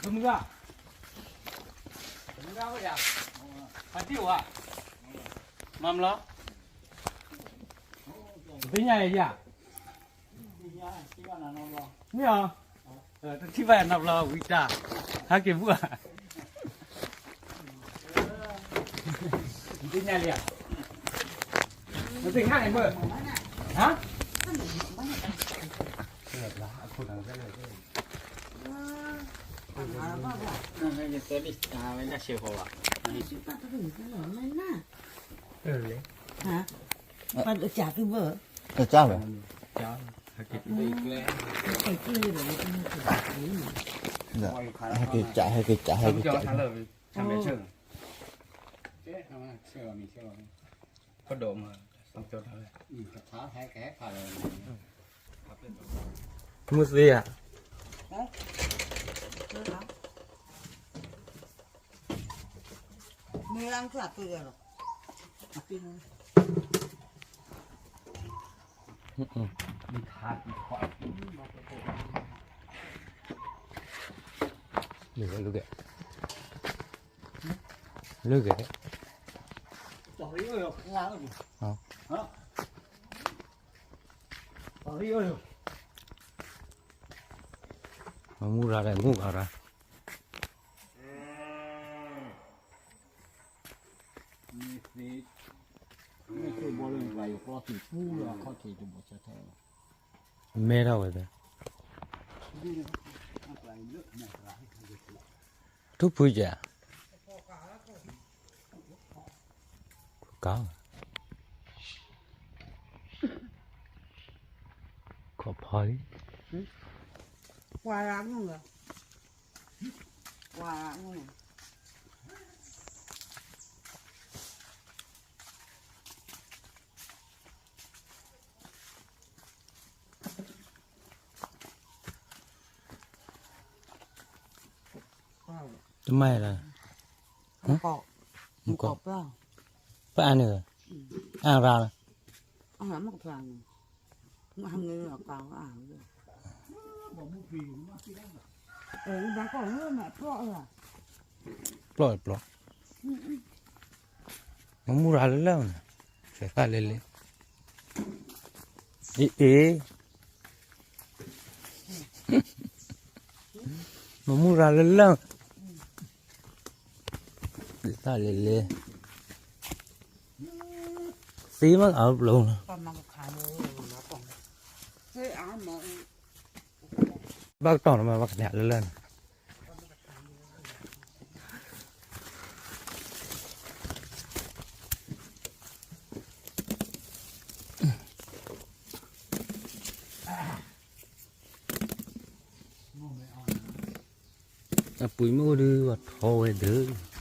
မုၢ်ဂၤ, မုၢ်ဂၤဝဲယၤ, ဖါတံၢ်ဝဲ, မၤမလီၤ, သ့ၣ်ညါယၤ, မ့ၢ်အီၤ, တထံၣ်ဘၣ်ယၤနီတဘျီဝံၤတၢ်, ဟဲက့ၤဘူၣ်ဧါ, သ့ၣ်ညါလံဧါ, မသ့ၣ်ညါန့ၣ်မ့ၢ်, ဟါ ဟဲက့ၤကၠး ဟဲက့ၤကၠး ဟဲက့ၤကၠး ဟဲက့ၤကၠး, မုၢ်သ့ဧါ, လုၢ်ဂ့ၤ, လုၢ်ဂ့ၤ, မူရၤဒီးမူဂၤရၤ, မဲထီၣ်ဝဲသ့, ထူၣ်ဖုကဲ, ကါ, ခီၣ်ဖီလံ, ပှၤရၤမုၢ်လီၤ, ပှၤရၤမုၢ်လီၤ. တမၤယၤလီၤ, မုၢ်ကီၢ်, ပှၤအါန့ၣ်, အါရၤလီၤ, ပျီၢ်ပျီၢ်, မမူရၤလၢလၢၢ်န့ၣ်, သးလဲၤလဲၤ, အ့ၣ်အ့ၣ် မမူရၤလၢလၢၢ်, သးလဲၤလဲၤ, သ့မးအပျိၢ်လီၤ, ဘၣ်ကတီၢ်န့ၣ်မး ဘၣ်ကနၣ်လၢလၢၢ်န့ၣ် အပှ့ၤမ့ၢ်အိၣ်ဒုး ပှၤထီဝဲဒၢး.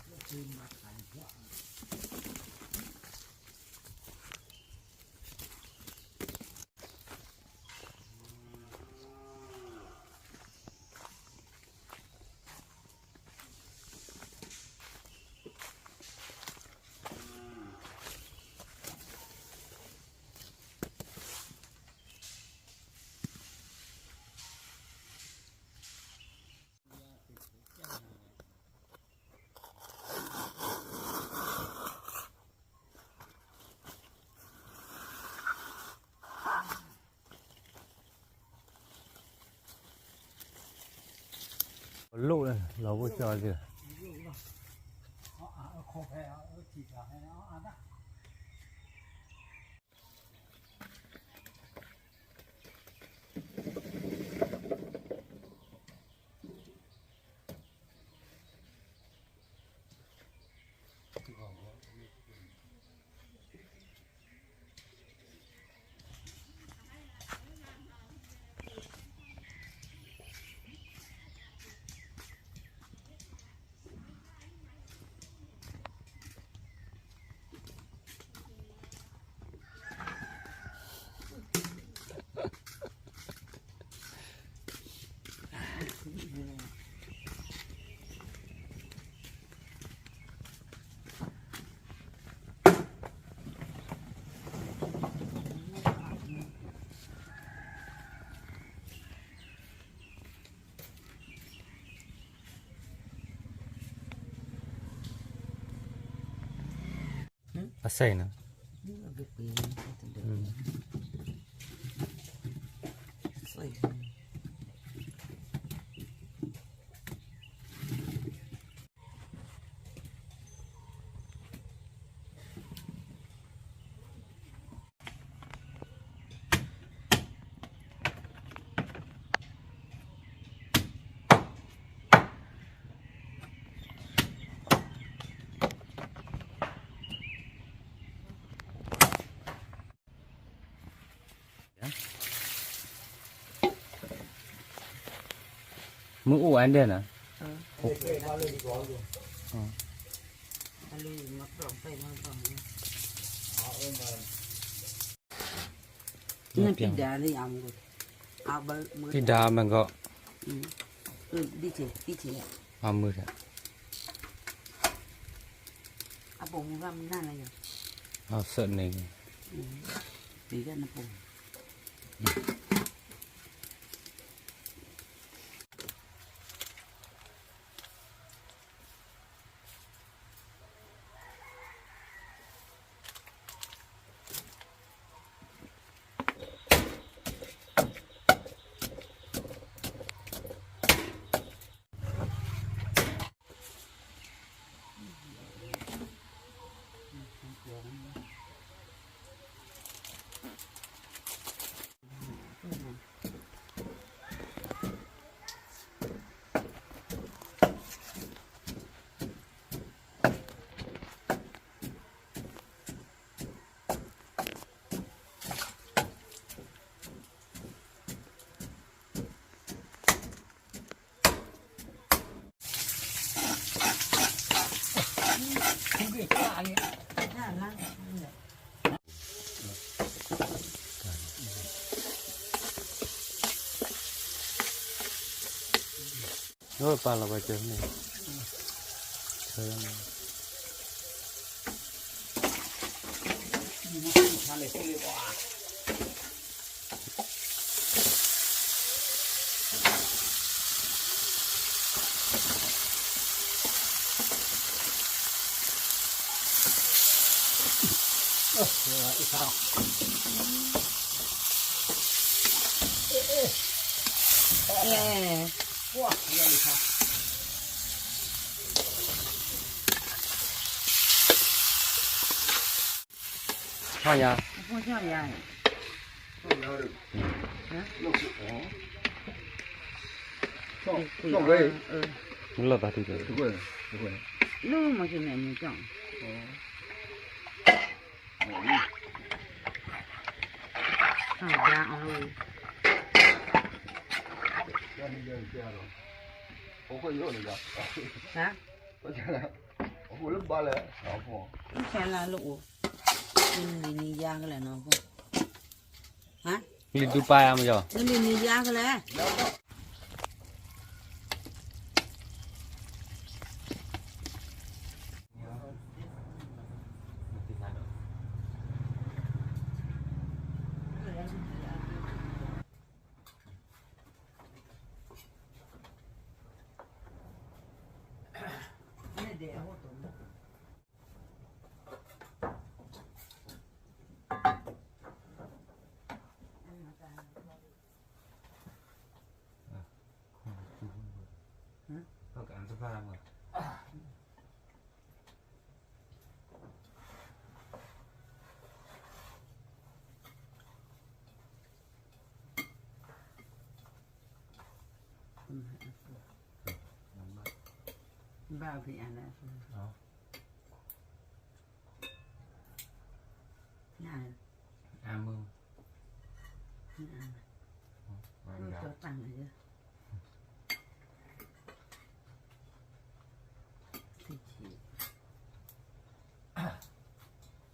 လိၣ်လၢ လီၤဘိၣ်ကၠီက့ၤ အစဲအံၤနီၤ. မုၢ်အိၣ်အါဒဲးနီၤ. ဖံဒါမ့ၢ်ဂီၢ်, အမုၢ်ထီၣ်, အစၢးန့ၣ် ပာ်လီၤပှၤကၢန့ၣ်, လီၤတၢ်ထူၣ်ကဲ, လၢမၤကန့ၣ်အမူၤကၠီၣ်, အဒါအီၤဝဲ, ဟါ, ဆဲလၢလၢအိၣ်, နလံၤနံၤယါကလဲၣ်နီၤ, ဟါ, လံၤဒူပာ်ယါမယီၤ, နလံၤနံၤယါကလဲၣ်. ဘၣ်ဖံးအါန့ၣ်, အမုၢ်, တီတၢ်န့ၣ်,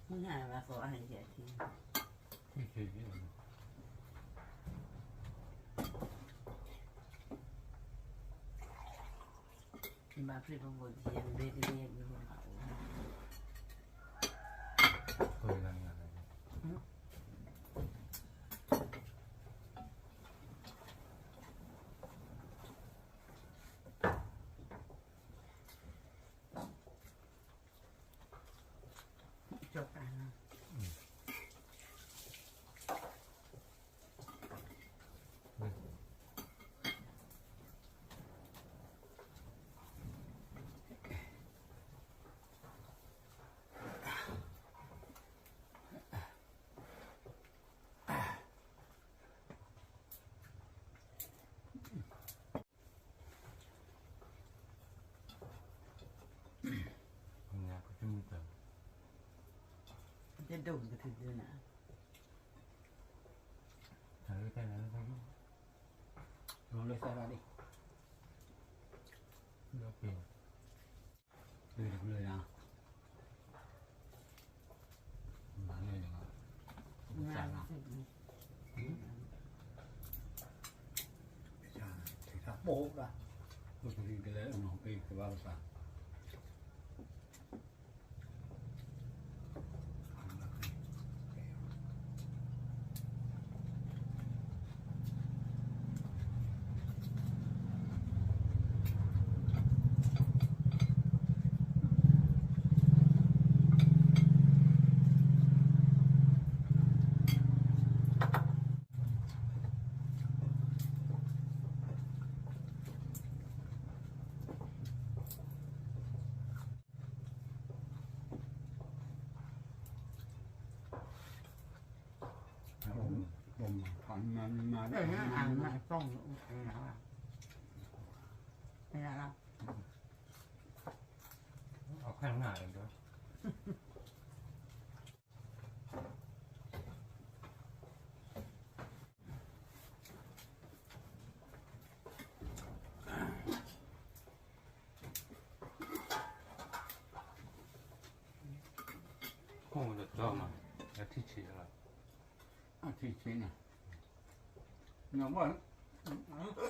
မုၢ်နၤဘၣ်ကိးအါယဲၢ်ထံ ဘၣ်ဖျ့ပဘိၣ်ယဲၢ်ဘ့ကလံၤယဲၢ်ဘ့ဘိၣ်ဘၣ်အိၣ်, ကၠီၤတၢ် ဒိၣ်ကထူၣ်ဒုနၤ, လီၤလၢသၢဒၣ်ဒံး, လၢတဘျီယၤ, မၤလၢယၤ, မၤလၢ, ထုးထီၣ်ပိၢ်ဒၣ်, အိၣ်တရံးကလဲၤအနီၢ်ပ့ၤကဘၣ်ကစၢ် ခိၣ်တကၠီမး, အထံၣ်ဆံးလီၤ, အထံၣ်ဆံးန့ၣ်, နဘၣ်, နဘၣ်တီ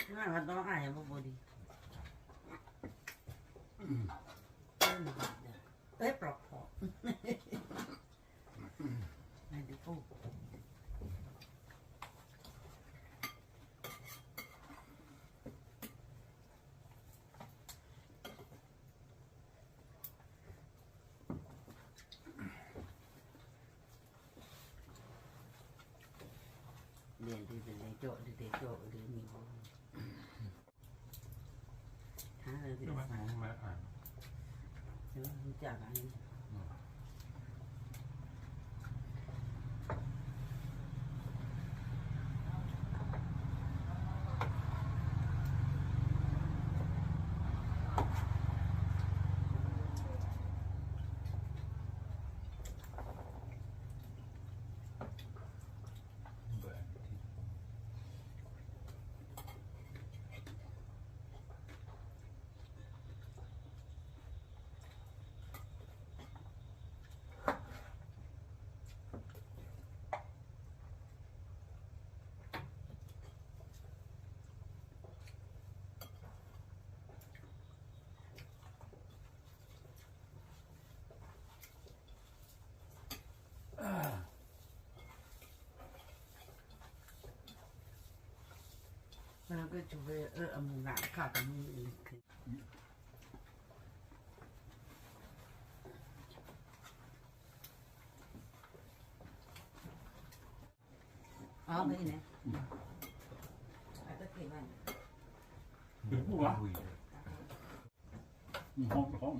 အါယဘိဘိဒံး, အဲ ပျီဖီ, နဒုးအိၣ် လဲၤဒုးတလဲၤကၠီၣ် ဒုးတဲကၠီၣ်ဒ်န့ၣ်ဘၣ်, ဟါလၢဒုးစါ, မ့ၢ်အါ, မ့ၢ်အါ ကဆိဝဲအၢအမုၢ်ဂၤအခါတမံၤန့ၣ်, အမ့ၢ်န့ၣ်, အတက့ၢ်ဘၣ်န့ၣ်, မ့ၢ်ဖးဒံးမး,